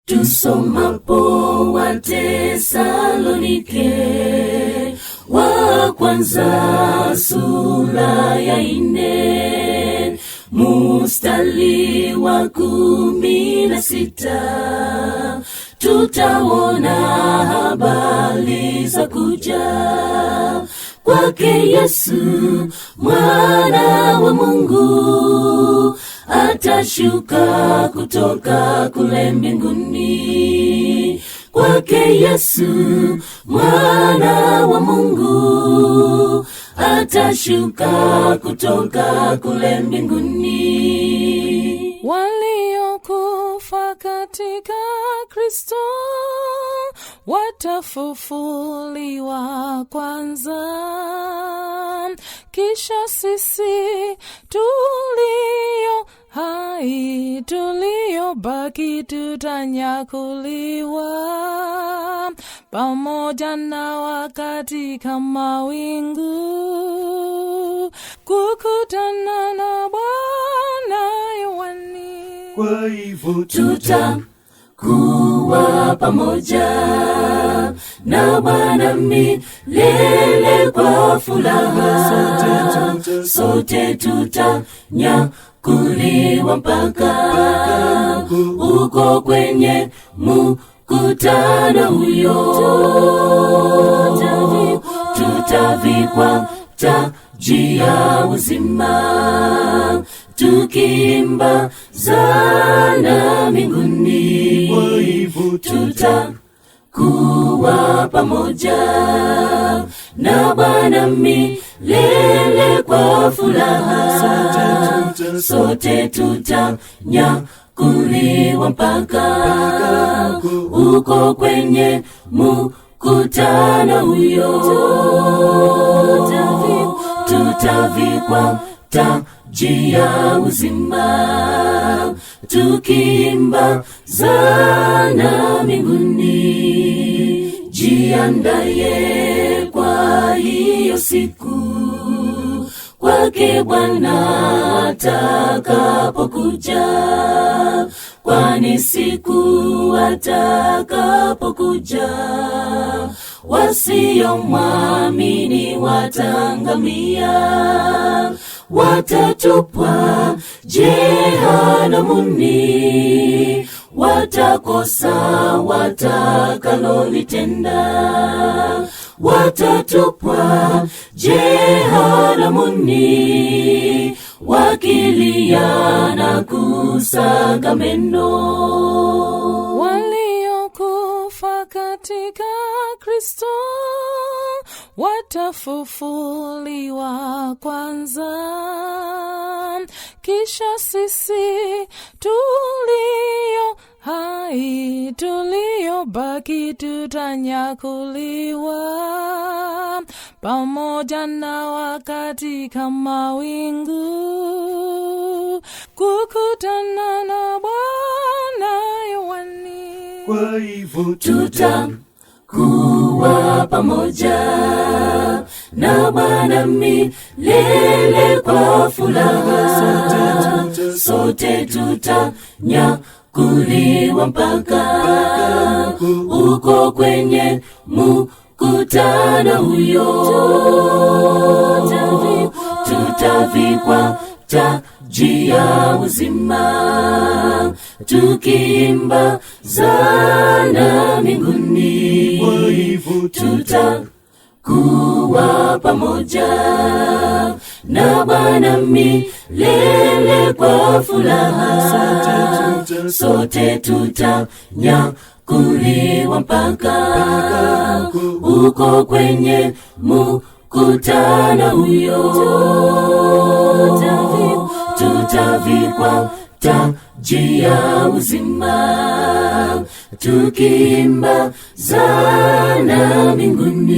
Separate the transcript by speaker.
Speaker 1: Tusomapo Watesalonike wa kwanza sura ya 4 mstari wa 16, tutaona habari za kuja kwake Yesu mwana wa Mungu, atashuka kutoka kule mbinguni. Kwake Yesu mwana wa Mungu, atashuka kutoka kule mbinguni.
Speaker 2: Waliokufa katika Kristo watafufuliwa kwanza, kisha sisi tulio hai tuliobaki tutanyakuliwa pamoja nao katika mawingu, kukutana na Bwana hewani.
Speaker 3: Kwa hivyo
Speaker 1: tutakuwa pamoja na Bwana milele kwa furaha, sote tutanyakuliwa mpaka uko kwenye mkutano huyo. Tutavikwa taji ya uzima, tukiimba zana mbinguni.
Speaker 3: Kwa hivyo
Speaker 1: tutakuwa pamoja na Bwana milele kwa furaha, sote tutanyakuliwa mpaka uko kwenye mkutano huyo. Tutavikwa taji ya uzima, tukiimba zana mbinguni. Jiandaye kwa hiyo siku, kwake Bwana atakapokuja, kwani siku atakapokuja wasiomwamini wataangamia, watatupwa jehanamuni, watakosa watakalolitenda, watatupwa jehanamuni, wakilia na kusaga meno.
Speaker 2: Waliokufa katika Kristo watafufuliwa kwanza, kisha sisi tulio hai tuliobaki tutanyakuliwa pamoja nao katika mawingu, kukutana na Bwana hewani.
Speaker 3: Kwa hivyo
Speaker 1: tutakuwa pamoja na Bwana milele kwa furaha, sote tutanyakuliwa mpaka uko kwenye mkutano huyo. Tutavikwa taji ya uzima, tukiimba zana mbinguni.
Speaker 3: Kwa hivyo
Speaker 1: tutakuwa pamoja na Bwana milele kwa furaha, sote tutanyakuliwa mpaka uko kwenye mkutano huyo. Tutavikwa taji ya uzima, tukiimba zana mbinguni.